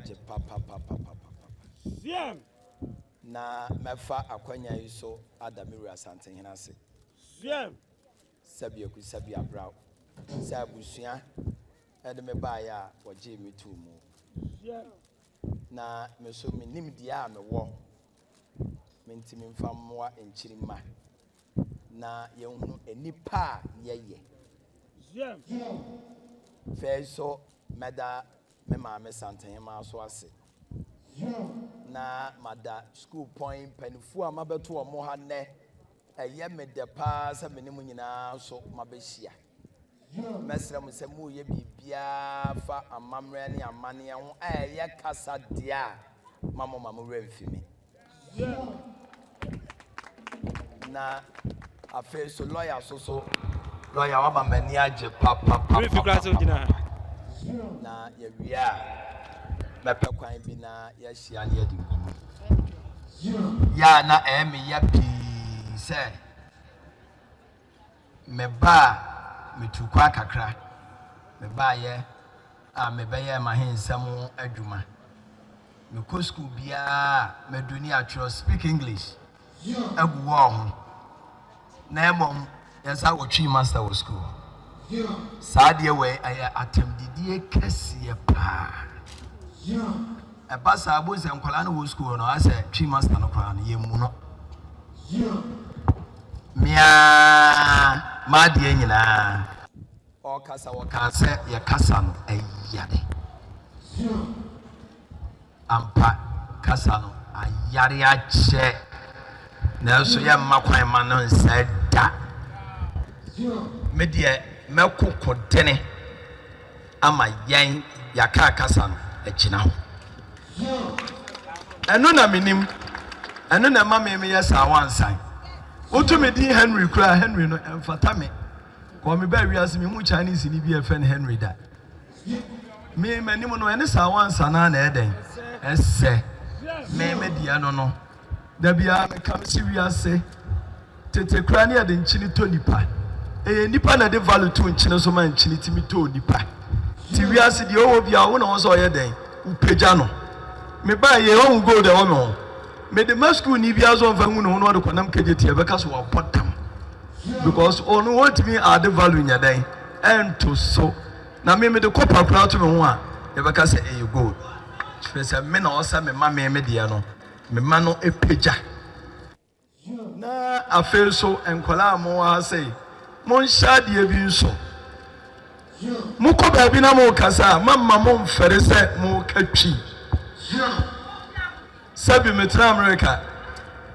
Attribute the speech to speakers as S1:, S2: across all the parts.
S1: agye papapapapapa. Na mɛfa akwanya yi so ada me wura Asantehene ase. Sɛbiaku sɛbiabraw sɛ abusua de me baeɛ a wɔgyee me too mu. Na me nso me nimdeɛ a mewɔ mentumi mfa mmoa nkyirimma na yɛnhunu nnipa a yɛyɛ. Afei nso mɛda me maame Santehemaa so ase na mada sukuupɔn mpanimfoɔ a mabɛto wɔn ha nnɛ. Ɛyɛ me dɛ paa sɛ me ne mo nyinaa nso mabɛhyia. Mɛsrɛ mo sɛ moreyɛ biribiara fa amammerɛ ne amanneɛ ho a ɛyɛ kasa deɛ a, mma momma mo werɛ mfi me. Na afei so lɔya so so lɔya wama m'ani agye papapapapa. Na yɛwie a mɛpɛ kwan bi na yɛahyia na yɛadi nkɔmmɔ. Yɛ a na ɛyɛ me ya pii sɛ mebaa metu kwan kakra mebaeɛ a mebɛyɛɛ m'ahensɛm ho adwuma. Mekɔ sukuu biara a, mɛdu ne atwerɛ speak English agu wall ho. Na mmom yɛsan wɔ Twi master wɔ sukuu hɔ. Saa adeɛ wei ɛyɛ atɛmdidie kɛseɛ paa. Ɛba saa bohu sɛ nkwadaa no wɔ sukuu hɔ no asɛ Twi master no koraa no yɛmmu no. Me ara m'adeɛ nyinaa. Ɔrekasa wɔkaa sɛ yɛ kasa no ayare. Ampa kasa no ayare akyɛ nanso yɛmma kwan ma no nsɛe da. Me deɛ mɛko kodene ama yɛn yɛaka kasa no agyina hɔ. Ɛno na menim. Ɛno na ɛma me meyɛ saa wansan. Woto me din Henry koraa Henry no ɛmfata me. Kɔ me baa wiase me hu Chinese ni bi a ɛfɛ no Henry da. Me m'anim no ɛne saa wansa no na ɛdɛn ɛsɛ me me deɛ no no. Da biara meka me si wiase tete koraa ne yɛde nkyene tɔ nipa. Ɛyɛ nipa na ɛde value to nkyene so ma nkyene tumi tɔ nipa. Ti wiase deɛ ɔwɔ biara wo na wɔ sɛ ɔyɛ dɛn wopagya no. Me baa yɛ ɔhu gold ɛwɔ me ho. Mede ma sukuuni biara sɛ ɔmfa ngu ne ho na ɔde kɔnam KJT ɛbɛka so wabɔ dam. Because ɔno ɔntumi add value nyɛ dɛn ɛnto so. Na me mede copper koraa to me ho a yɛbɛka sɛ ɛyɛ gold. Kyerɛ sɛ me na ɔsɛ me ma me me deɛ no me ma no pagya. Na afei nso nkwadaa a mowɔ ha sei monhyɛ adeɛ bi nso. Mokɔ baabi na mokasa a mamma momfɛre sɛ moka Twi. Sɛbi metena Amerika,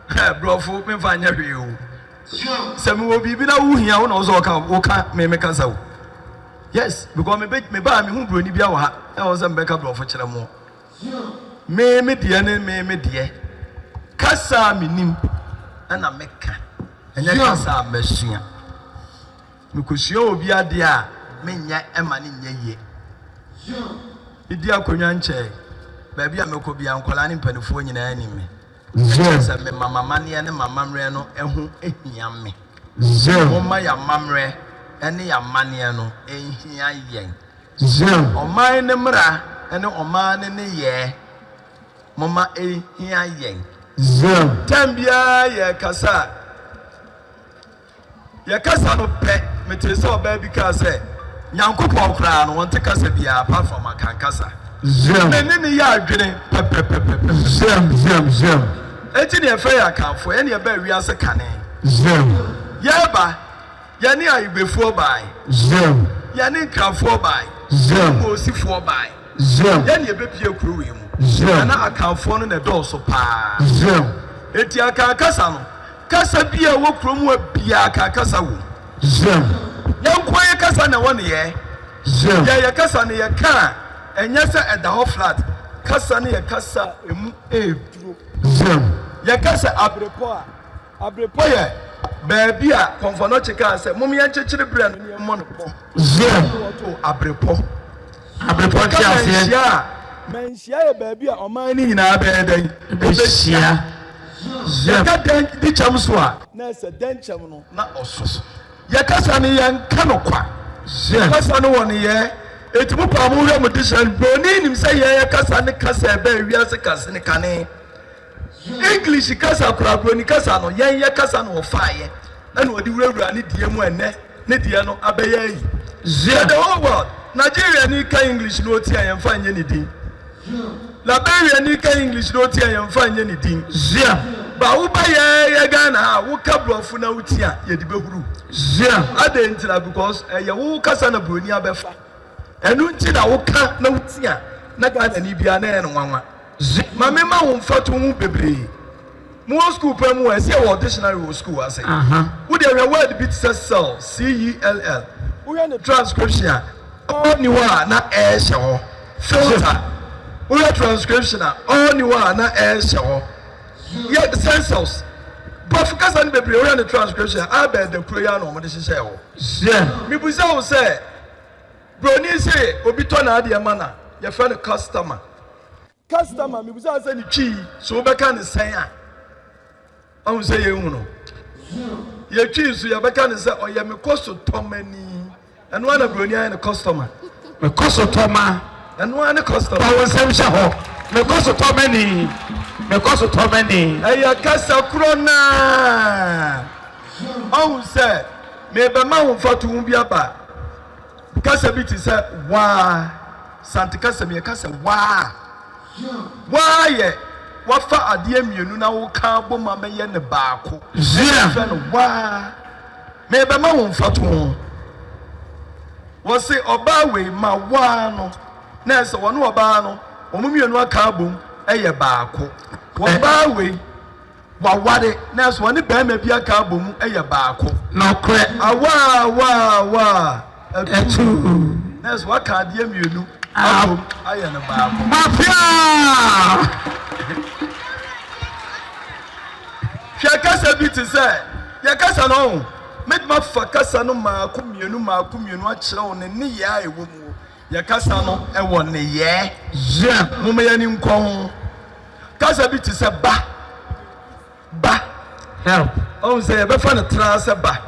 S1: hɛ, brɔfo memfa nyɛ hwee o. Sɛ mewɔ biribi na wohia wo na wo sɛ ɔka woka me me kasa o. Yes, because me me baa mehu broni bia wɔ ha ɛwɔ sɛ mebɛka brɔfo kyerɛ mo. Me me deɛ ne me me deɛ. Kasa a menim ɛna meka, ɛnyɛ kasa a masua. Mekosua obi adeɛ a, menyɛ ɛma no nyɛ yie. Medi akonnwa nkyɛe. Baabi a mɛkɔ biara, nkwadaa ne mpanimfoɔ nyinaa nim me. Ɛkyerɛ sɛ mema m'amanneɛ ne m'amammerɛ no ho hia me. Momma yɛn amammerɛ ne yɛn amanneɛ no nhia yɛn. Ɔman no mmara ne ɔman no nneyɛɛ, momma ɛnhia yɛn. Tɛm biara yɛrekasa a, Yɛkasa no pɛ, metee sɛ ɔbaa bi kaa sɛ, Nyankopɔn koraa no, ɔnte kasa biara apart from Akan kasa. Me ne no yɛ adwene pɛpɛpɛpɛpɛ. Enti na yɛfrɛ yɛn Akanfoɔ, yɛn na yɛbaa wiase kane. Yɛreba, yɛne Ayigbefoɔ bae, yɛne Nkrafoɔ bae, yɛne Moosifoɔ bae. Yɛn na yɛbɛpue kuro wei mu. Na na Akanfoɔ no na ɛdɔɔso paa. Enti Akan kasa no, Kasa bi a ɛwɔ kurom hɔ biara ka kasa wom.
S2: Zem.
S1: Yɛn nko ara yɛ kasa na ɛwɔ nneyɛɛ.
S2: Zem.
S1: Yɛn yɛ kasa no yɛka a, ɛnyɛ sɛ ɛda hɔ flat. Kasa no yɛ kasa a ɛmu ɛreduro.
S2: Zem.
S1: Yɛka sɛ abrepɔ a, abrepɔ yɛ baabi a Kɔmfɔnɔkye kaa sɛ mom yɛnkyekyere berɛ no na yɛmmɔ no pɔ.
S2: Zem.
S1: Ɛna wɔtoo abrepɔ.
S2: Abrepɔ
S1: Yɛka
S2: nteaseɛ.
S1: manhyia a, manhyia yɛ baabi a ɔman no nyinaa bɛyɛ dɛn?
S2: Ɛbɛhyia. Zem.
S1: Yɛka dɛn di kyɛm so a. Na ɛsɛ dɛn kyɛm no na ɔso so. Yɛ kasa no yɛnka no kwa.
S2: Zem.
S1: Kasa no wɔ nneyɛɛ. Eti mo paa mo hwɛ mo dictionary, broni nim sɛ yɛn yɛ kasa ne kasa ɛbɛn wiase kase ne kane. English kasa koraa broni kasa no yɛn yɛ kasa na ɔfaeɛ ɛna ɔde wurawura ne deɛ mu ɛnɛ ne deɛ no abɛyɛ ayi. Hwɛ the whole world, Nigeria ni ka English na ɔti a yɛn fa nyɛ ne din. Liberia ni ka English na ɔti a yɛn fa nyɛ ne din. Ba wo ba yɛ yɛ Ghana ha wo ka brɔfo na wo ti a yɛde bɛhuru. Adɛn ntira because ɛyɛ wo kasa na broni abɛfa. Ɛno nti na wo ka na wo ti a na Ghana ni biara na ɛyɛ no nwanwa. Ma me ma wo mfatoho bebree. Mo wɔ school paa mu a, ɛsɛ yɛwɔ dictionary wɔ school ase. Wo deɛ hwɛ word bi te sɛ cell, C-E-L-L. Wohwɛ ne transcription a, ɔ ni hɔ a na ɛ hyɛ hɔ. Filter, wohwɛ transcription a, ɔ ni hɔ a na ɛ hyɛ hɔ. Yɛ census, borɔfo kasa no bebree wohwɛ ne transcription a, abɛɛ da kuro yi ara na wɔde hyehyɛɛ hɔ. Mebisa wo sɛ, Broni se obi tɔ n'adeɛ ma no a, yɛfrɛ no customer. Customer, mebisa sɛ ne twi so wobɛka ne sɛn a? Ɔhu sɛ yɛnhu no. Yɛ twi so yɛbɛka ne sɛ ɔyɛ me kɔ so tɔmani. Ɛno ara na broni ayɛ no customer.
S2: Me kɔ so tɔma.
S1: Ɛno ara ne customer.
S2: Fa wo nsɛm hyɛ hɔ. Me kɔ so tɔmani. Me kɔ so tɔmani.
S1: Ɛyɛ kasa korɔ naa. Ɔhu sɛ mebɛma wo mfatoho bi aba. Kasa bi te sɛ waa, Sante kasa mu yɛka sɛ waa. Waa yɛ wafa adeɛ mmienu na woka abom abɛyɛ no baako. Ɛna yɛfrɛ no waa. Merebɛma wo mfatoho. Wɔse ɔbaa wei ma waa no, na ɛsɛ wɔne ɔbaa no wɔn mmienu aka abom yɛ baako. Ɔbaa wei. Waware, nanso ɔne barima bi aka abɔ mu yɛ baako.
S2: Nokorɛ.
S1: Awaawaa
S2: atuu.
S1: Nanso waka adeɛ mmienu abom ayɛ no baako.
S2: Mafia!
S1: Hwɛ kasa bi te sɛ yɛ kasa no ɔho. Mɛtumi afa kasa no mmaako mmienu mmaako mmienu akyerɛ wo ne nneyɛɛ a ɛwɔ mu. Yɛ kasa no wɔ nneyɛɛ. Momma yɛn ani nkɔ ho. Kasa bi te sɛ ba, ba.
S2: Help.
S1: Ɔhu sɛ yɛbɛfa no traa sɛ ba.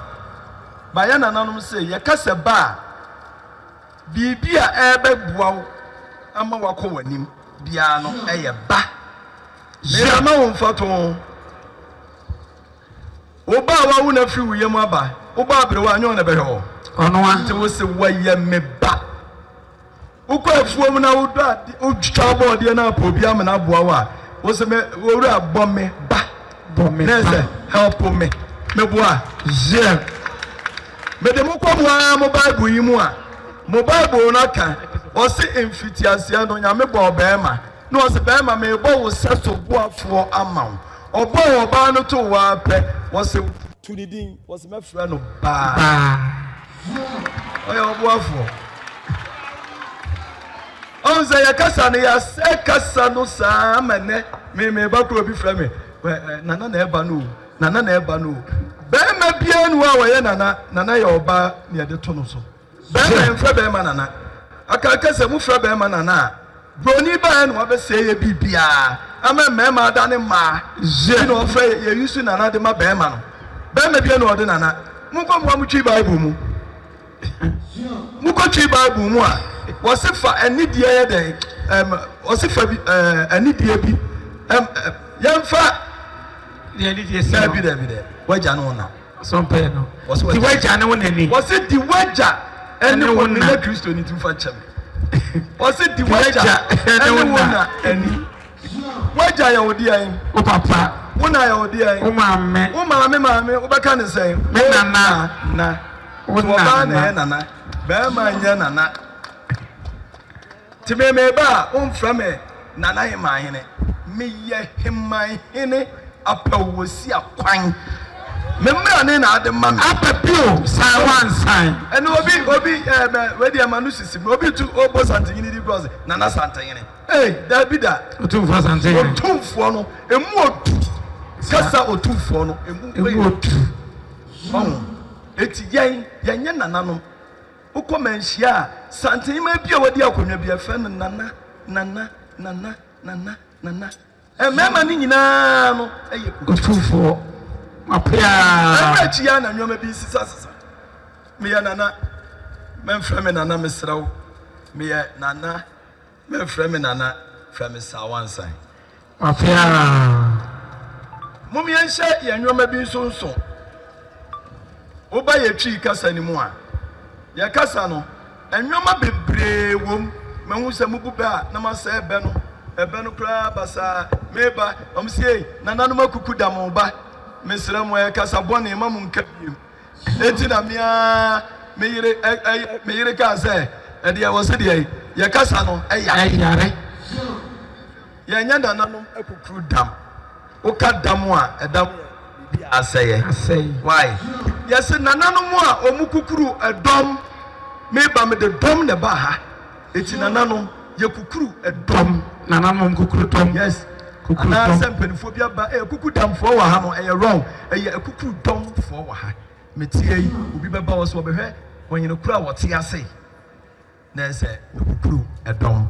S1: Ba yɛn nananom se yɛka sɛ ba a, biribi a ɛrebɛboa wo ama woakɔ w'anim biara no yɛ ba. Mema wo mfatoho. Wo ba a woawo no afiri wo yam aba, wobɔ aberewa a, ɛnyɛ ɔno na ɛbɛhwɛ wo.
S2: Ɔno a.
S1: Nti wo se wɔyɛ me ba. Wokɔ afuom na wodɔ ade, wotwitwa abɔɔdeɛ na apɛ obi amena aboa wo a, wo se me owura bɔ me ba.
S2: Bɔ me
S1: ba.
S2: Na
S1: sɛ help me. Meboa.
S2: Yeah.
S1: Mede mo kɔ mo ara mo Bible yi mu a, mo Bible no aka, ɔse mfitiaseɛ no Nyame bɔɔ bɛɛma, na ɔse bɛɛma merebɔ wo sɛso boafoɔ ama wo. Ɔbɔɔ ɔbaa no too hɔ ara pɛ, ɔse to ne din, ɔse mɛfrɛ no Baa.
S2: Baa.
S1: Ɔyɛ ɔboafoɔ. Ɔhu sɛ yɛ kasa no yɛasɛ kasa no saa ama nnɛ me me ba koro obi frɛ me nana na ɛba no o nana na ɛba no o bɛrima biara ni hɔ a wɔyɛ nana nana yɛ ɔbaa na yɛde to no so bɛrima yɛmfrɛ bɛrima nana aka kasa mu frɛ bɛrima nana a Broni baeɛ na wabɛsɛe yɛ biribiara ama mmarima adane mmaa nti na ɔfrɛ yɛ yɛ use nana de ma barima no barima bia na ɔde nana monkɔ mmoa mo twi bible mu mokɔ twi bible mu a wɔse fa anidie yɛ dɛn ɛm wɔse fa bi ɛɛ anidie bi ɛm yɛmfa daabi daabi dɛ wagya ne wo na
S2: So mpɛɛ no. Wɔsi Di w'agya ne wo na ni.
S1: Wɔsi di w'agya ɛne wo na. Meyɛ Kristo ni ti fa kyɛ me. Wɔsi di w'agya ɛne wo na ani. W'agya yɛ wo deɛn?
S2: Wo papa.
S1: Wo na yɛ wo deɛn?
S2: Wo maame.
S1: Wo maame maame wobɛka ne sɛn?
S2: Me nana.
S1: Na.
S2: Wo
S1: nana. Ɔbaa na ɛyɛ nana. Bɛrima nyɛ nana. Nti me meba a womfrɛ me Nana Hemanhene, meyɛ Hemanhene Apɛwɔsi Akwan. Me mmara ne na ade ma me.
S2: Aba bio san wansan.
S1: Ɛna obi obi ɛɛ mɛ wei deɛ ma no sisi mi obi tu ɔbɔ Santehene di kura ɔsɛ Nana Santehene ee dabi da.
S2: Otumfoɔ Santehene.
S1: Otumfoɔ no emu otu kasa otumfoɔ no emu
S2: emu otu.
S1: Ɔho eti yɛn yɛn nyɛ nananom. Wokɔ manhyia a, Santenhemaa bi a wadi akonnwa bi, yɛfrɛ no Nana, Nana, Nana, Nana, Nana. Mmarima no nyinaa no yɛ
S2: otumfoɔ. Mapeaa.
S1: Ɛno akyi ara na nneɛma bi resesasesa. Meyɛ Nana, mɛmfrɛ me Nana, mesrɛ wo. Meyɛ Nana, mɛmfrɛ me Nana, frɛ me Sawansan.
S2: Afeaa.
S1: Mom yɛnhyɛ yɛn nnoɔma bi nso nso. Woba yɛ Twi kasa no mu a, yɛ kasa no, nnoɔma bebree wom. Mahu sɛ mobu bɛ a, na masɛe bɛ no. Ɛbɛ no koraa basaa. Meba, wɔn se ei, nananom akuku da mo ba. Mesrɛ mo, ɛyɛ kasa bɔne, mma mo nka biem. Enti na me ara me yere ɛ ɛ me yere kaa sɛ, ɛdeɛ wɔ se deɛ yɛ kasa no ɛyare.
S2: Ɛyare.
S1: Yɛnyɛ nananom akukuru dam. Woka dam a, ɛdam yɛ biribi a asɛeɛ.
S2: Asɛe.
S1: Why? Yɛse nananom a wɔn kukuru ɛdɔm. Meba mede dɔm na ɛbaa ha. Eti nananom yɛ kukuru ɛdɔm.
S2: Nananom kukuru dɔm.
S1: Yes.
S2: Kukuru dɔm.
S1: Anaasɛ mpanimfoɔ bi aba, ɛyɛ kuku damfoɔ wɔ ha no, ɛyɛ wrong. Ɛyɛ akukuru dɔmfoɔ wɔ ha. Meteɛ yi, obi bɛba hɔ sɛ ɔbɛhwɛ ɔhene koro a wɔte ase. Na ɛsɛ mekukuru ɛdɔm.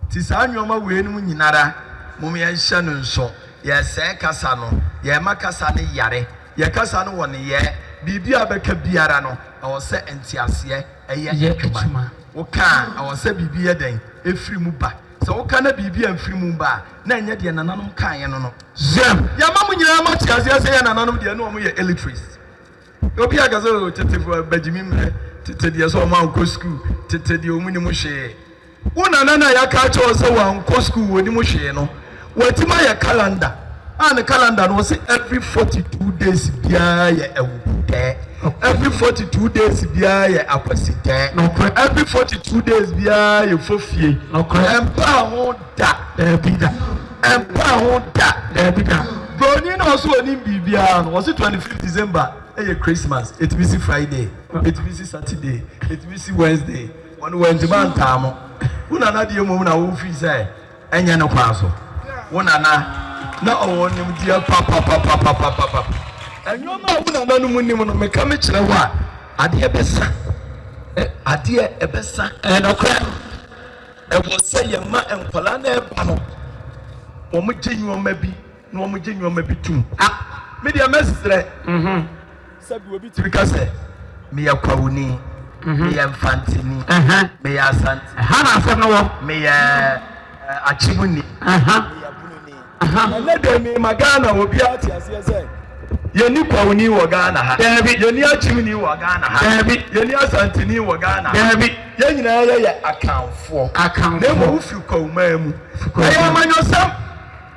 S1: Nti saa nnoɔma weinom nyinara mom yɛnhyɛ no nso, yɛresɛe kasa no, yɛrema kasa no yare, yɛ kasa no wɔ nneyɛɛ, biribi a wobɛka biara no ɛwɔ sɛ nteaseɛ ɛyɛ adwuma. Woka a ɛwɔ sɛ biribi yɛ dɛn? Ɛfiri mu ba. Sɛ woka na biribi amfiri mu ba a, na ɛnyɛ deɛ nananom kaeɛ no no. Yɛama mo nyinaa moate aseɛ sɛ yɛn nananom deɛ na wɔyɛ illiterates. Obi aka sɛ oh tetefo abagyimi mmerɛ, tete deɛ sɛ wɔn ankɔ sukuu, tete deɛ wɔn nim hwee. Wo nana no a yɛaka akyerɛ wo sɛ wankɔ sukuu wɔnim hwee no, watumi ayɛ calendar a ne calendar no ɔse every 42 days biara yɛ awukudɛɛ, every 42 days biara yɛ akwasidɛɛ, every 42 days biara yɛ fofie. Ɛmpaa ho da.
S2: Daabi da.
S1: Ɛmpaa ho da.
S2: Daabi da.
S1: Broni na ɔso onim biribiara no, ɔse 25 December ɛyɛ Christmas, ɛtumi si Friday, ɛtumi si Saturday, ɛtumi si Wednesday, ɔno wantumi antaa mo. Wo nana deɛ mmom na wo feel sɛ ɛnyɛ ne kwan so. Wo nana na ɔwɔ nimdeɛ papapapapapapa. Ɛnneɛma a wo nananom nim no, meka me kyerɛ wo a, adeɛ bɛsa. Adeɛ ɛbɛsa.
S2: Ɛyɛ nokorɛ.
S1: Ɛwɔ sɛ yɛma nkwadaa no ɛreba no, wɔgye nneɛma bi na wɔgye nneɛma bi tum. Ah, me deɛ mɛsrɛ
S2: mhm.
S1: sɛ bi obi tumi ka sɛ meyɛ kwawuni,
S2: mhm.
S1: meyɛ mfantini, meyɛ asante,
S2: ɛha na asɛm no wɔ,
S1: meyɛ eh, akyemuni, meyɛ bununi. Ɛnɛ deɛ mema Ghana obiara te aseɛ sɛ yɛnni Kwawuni wɔ Ghana ha.
S2: Daabi.
S1: Yɛnni Akyemni wɔ Ghana ha.
S2: Daabi.
S1: Yɛnni Asanteni wɔ Ghana ha.
S2: Daabi.
S1: Yɛn nyinaa yɛyɛ Akanfoɔ.
S2: Akanfoɔ.
S1: Na mmom wofiri Kwawuman mu.
S2: Firi Kwawuman.
S1: Ɛyɛ amanyɔsɛm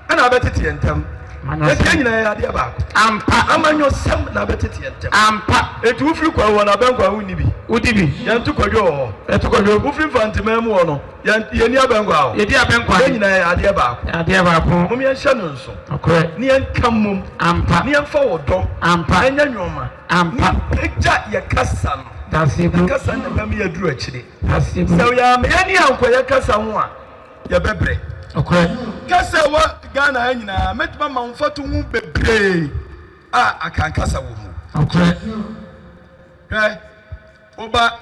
S1: ɛna abɛtete yɛn ntam.
S2: Amanyɔsɛm.
S1: Enti yɛn nyinaa yɛyɛ adeɛ baako.
S2: Ampa.
S1: Amanyɔsɛm na abɛtete yɛn ntam.
S2: Ampa.
S1: Enti wofiri Kwawu hɔ no abɛnkwan wonni bi.
S2: Wodi bi.
S1: Yɛnto kwadwo wɔ hɔ.
S2: Yɛto kwadwo.
S1: Wofiri Mfanteman mu hɔ no. Yɛn, yɛnni abɛnkwa o.
S2: Yɛdi abɛnkwa.
S1: Yɛn nyinaa yɛyɛ adeɛ baako.
S2: Yɛyɛ adeɛ baako.
S1: Mom yɛnhyɛ no nso.
S2: Nokorɛ.
S1: Ne yɛnka mmom.
S2: Ampa.
S1: Ne yɛmfa ɔdɔ.
S2: Ampa.
S1: Ɛnyɛ nnoɔma.
S2: Ampa.
S1: Ne yɛmpagya yɛ kasa no.
S2: Daseɛ bu.
S1: Yɛ kasa no na ɛbɛma yɛaduru akyire.
S2: Daseɛ bu.
S1: Sɛ yɛamma yɛn ani ankɔ yɛ kasa ho a, yɛbɛbrɛ.
S2: Nokorɛ.
S1: Kasa a ɛwɔ Ghana ha nyinaa, mɛtumi ama wo mfatoho bebree a Akan kasa wɔ mu.
S2: Nokorɛ.
S1: Hwɛ, woba.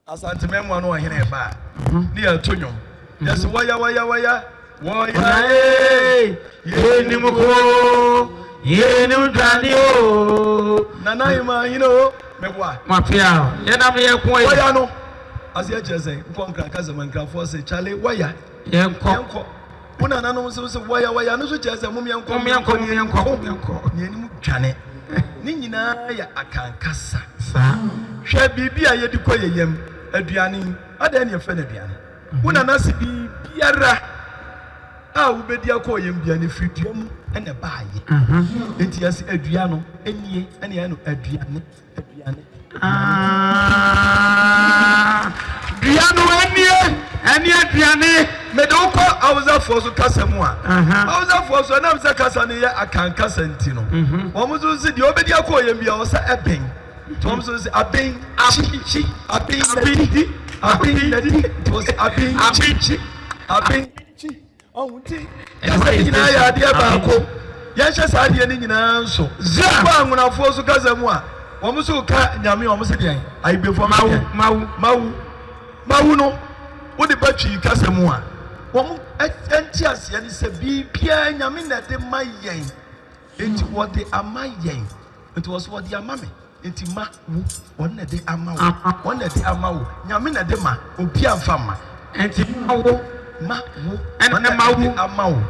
S1: Asante mɛmoa no ɔhene reba a, ne yɛto nnwom. Yɛse wɔya wɔya wɔya wɔya ee.
S2: Yɛnim ko, yɛnim dwane o.
S1: Nana Ahima ahene o, mɛboa.
S2: Mafia, yɛnam yɛn ko yi.
S1: Wɔya no, aseɛ kyerɛ sɛn? Wokɔ Nkran kasa mu a, Nkranfoɔ se, Kyale, wɔya.
S2: Yɛnkɔ.
S1: Yɛnkɔ. Wo nananom nso se wɔya wɔya no nso kyerɛ sɛ mom yɛnkɔ,
S2: mom yɛnkɔ, mom yɛnkɔ, mom yɛnkɔ.
S1: Ne yɛnim dwane. Ne nyinaa yɛ Akan kasa.
S2: Saa.
S1: Hwɛ biribi a yɛde kɔ yɛn yam, aduane yi, adɛn na yɛfrɛ no aduane? Wo nana se biribiara a wobɛdi akɔ wo yam biara no, ɛfiri dua mu na ɛbaeɛ. Enti yɛse adua no nie, ɛna yɛayɛ no aduane. Aduane.
S2: Ah, dua no anie, ɛne aduane.
S1: Mede wo kɔ Hausafoɔ so kasa mu a, Hausafoɔ so ɛnam sɛ kasa no yɛ Akan kasa nti no,
S2: mhm.
S1: wɔn nso se deɛ ɔbɛdi akɔ ɔyɛm bia ɔsɛ ɛbɛn. Nti wɔn nso se aben kyi, aben nadi, aben nadi, nti wɔn se aben kyi, aben kyi. Ɔho nti, kasa yi nyinaa yɛ adeɛ baako. Yɛnhyɛ saa adeɛ no nyinaa nso. Wokɔ Anwonafoɔ so kasa mu a, wɔn nso reka Nyame a, wɔn se deɛn? Ayigbefoɔ se deɛn?
S2: Mawu.
S1: Mawu. Mawu no, wode ba Twi kasa mu a, wɔn nteaseɛ ne sɛ biribiara Nyame na ɛde ma yɛn. Enti wɔde ama yɛn. Enti wɔse wɔde ama me. Nti ma wo, wɔn na ɛde ama wo, wɔn na ɛde ama wo, Nyame na ɛde ma, obiara nfa mma.
S2: Nti ma wo,
S1: ma wo, wɔn na ɛde ama wo.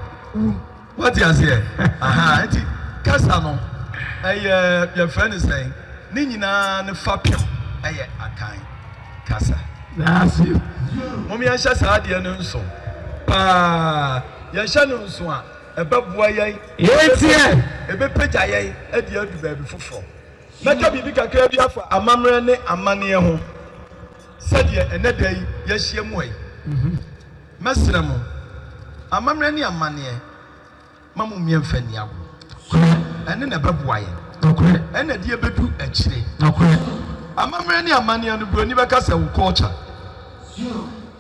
S1: Wate aseɛ? Aha, nti kasa no, ɛyɛ, yɛfrɛ no sɛn, ne nyinaa ne fapem ɛyɛ Akan kasa. Mom yɛnhyɛ saa adeɛ no nso paa, yɛhyɛ no nso a, ɛbɛboa yɛn, ɛbɛpagya yɛn de adu baabi foforɔ. Mɛka biribi kakra bi afa amammerɛ ne amanneɛ ho sɛdeɛ ɛnnɛ da yi yɛahyia mu ha yi. Mɛsrɛ mo, amammerɛ ne amanneɛ, mma mo mmea mfa nni agorɔ. Ɛno na ɛbɛboa yɛn. Ɛno na ɛde yɛn bɛdu akyire. Amammerɛ ne amanneɛ no, buroni bɛka sɛ wo culture.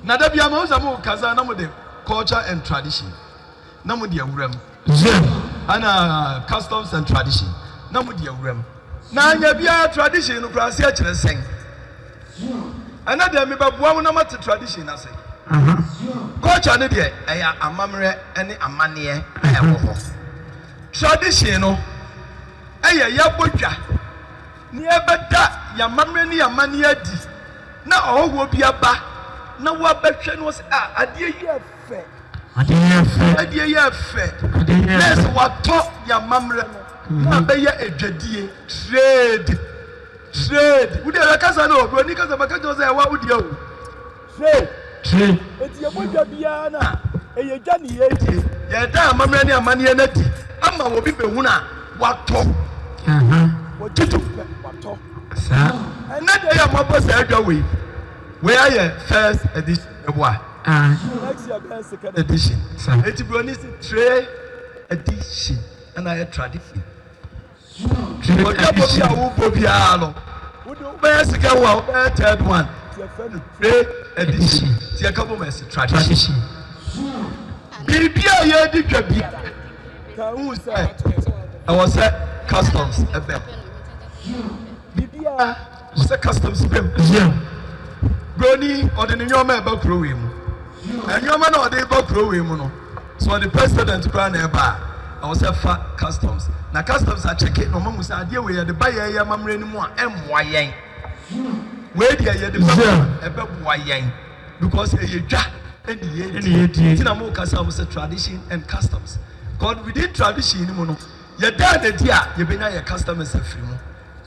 S1: Na da biara mahu sɛ mokasa na mode culture and tradition. na mo de awura mu.
S2: Zem.
S1: Ɛna customs and tradition na mo de awura mu. Na anya biara tradition no koraa aseɛ kyerɛ sɛn? Ɛnɛ deɛ mebɛboa wo na mate tradition no ase. Culture no deɛ ɛyɛ amammerɛ ne amanneɛ a ɛwɔ hɔ. Tradition no ɛyɛ yɛbɔ dwa na yɛbɛda yɛn amammerɛ ne yɛn amanneɛ adi na ɔhɔhoɔ bi aba na wabɛhwɛ na ɔsɛ ah adeɛ yi yɛ fɛ.
S2: Adeɛ yɛ fɛ.
S1: Adeɛ yɛ fɛ.
S2: Adeɛ yɛ fɛ.
S1: Nɛɛse watɔ yɛn amammerɛ no na abɛyɛ adwadie. Trade. Trade. Wo deɛ yɛ kasa no o, broni kasa maka kyerɛ wo sɛ ɛwa wo deɛ o. Trade.
S2: Trade.
S1: Enti yɛbɔ dwa biara no a, ɛyɛ dwa ne yɛredie. Yɛda amammerɛ ne amanneɛ no adi ama obi bɛhunu a, watɔ. Wɔgye tom pɛ, watɔ.
S2: Saa.
S1: Ɛnnɛ deɛ yɛ a moabɔ saa dwa wei, wei ayɛ first edition, meboa? Next year bɛyɛ second edition. Eti broni si tre edition ɛna ayɛ tradition. Ɔdwabɔ bi a wobɔ biara no, wode wobɛyɛ second one, wobɛyɛ third one. Ti yɛfrɛ no tre edition. Ti yɛka bom ɛsi tradition. Biribi a yɛdi dwa biara, ka hu sɛ ɛwɔ sɛ customs ɛbɛm. Biribiara sɛ customs bɛm. Broni ɔde ne nneɛma ɛba kuro wei mu. Nneɛma na ɔde ba kuro wei mu no, sɛ ɔde president koraa na ɛba a, ɛwɔ sɛ fa customs. Na customs akyɛke na ɔma mu sɛ adeɛ wei yɛde ba yɛn yɛ amammerɛ no mu a ɛmmoa yɛn. Wei deɛ yɛde ba mu a ɛbɛboa yɛn because ɛyɛ dwa ɛne yɛdie. Nti na mo kasa mo sɛ tradition and customs. God within tradition no mu no, yɛdaa n'adi a yɛbɛnya yɛ customers afiri mu.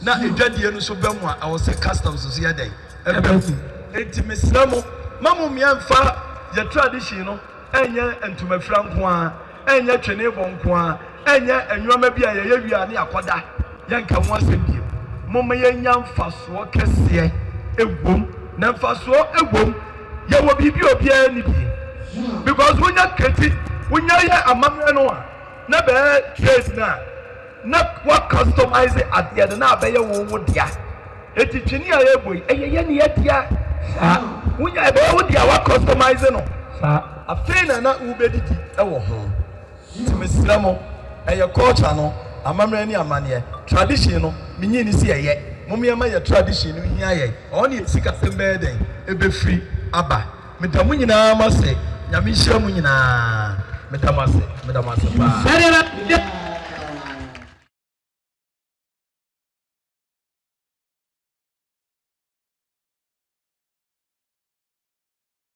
S1: Na adwadie no nso ba mu a, ɛwɔ sɛ customs nso yɛ dɛn? Ɛba mu. Enti mesrɛ mo, mma mo mmea mfa yɛ tradition no nyɛ ntomafira nko ara, ɛnyɛ twene bɔ nko ara, ɛnyɛ nnoɔma bi a yɛyɛ wie a ne yɛakɔda, yɛnka ho asɛm bio. Momma yɛnya mfasoɔ kɛseɛ wom. Na mfasoɔ wom. Yɛwɔ biribi a obiara nni bi. Because wonya kreti, wonya yɛ amammerɛ no a, na bɛyɛ trade no a, na wa customize adeɛ no na abɛyɛ wo wo dea. Eti twene a yɛbɔ yi, ɛyɛ yɛn yɛ dea.
S2: Saa.
S1: Wonya ɛbɛyɛ wo dea, wa customize no.
S2: Saa.
S1: Afei na na wobɛdidi wɔ ho. Nti mesrɛ mo, ɛyɛ culture no, amammerɛ ne amanneɛ, tradition no, menye nni sɛ ɛyɛ. Mom yɛmma yɛ tradition no nhia yɛn. Ɛhɔ na yɛn sikasɛm bɛyɛ dɛn? Ɛbɛfiri aba. Meda mo nyinaa mo ase. Nyame nhyira mo nyinaa. Meda mo ase. Meda mo ase paa.
S2: Sɛdeɛ na.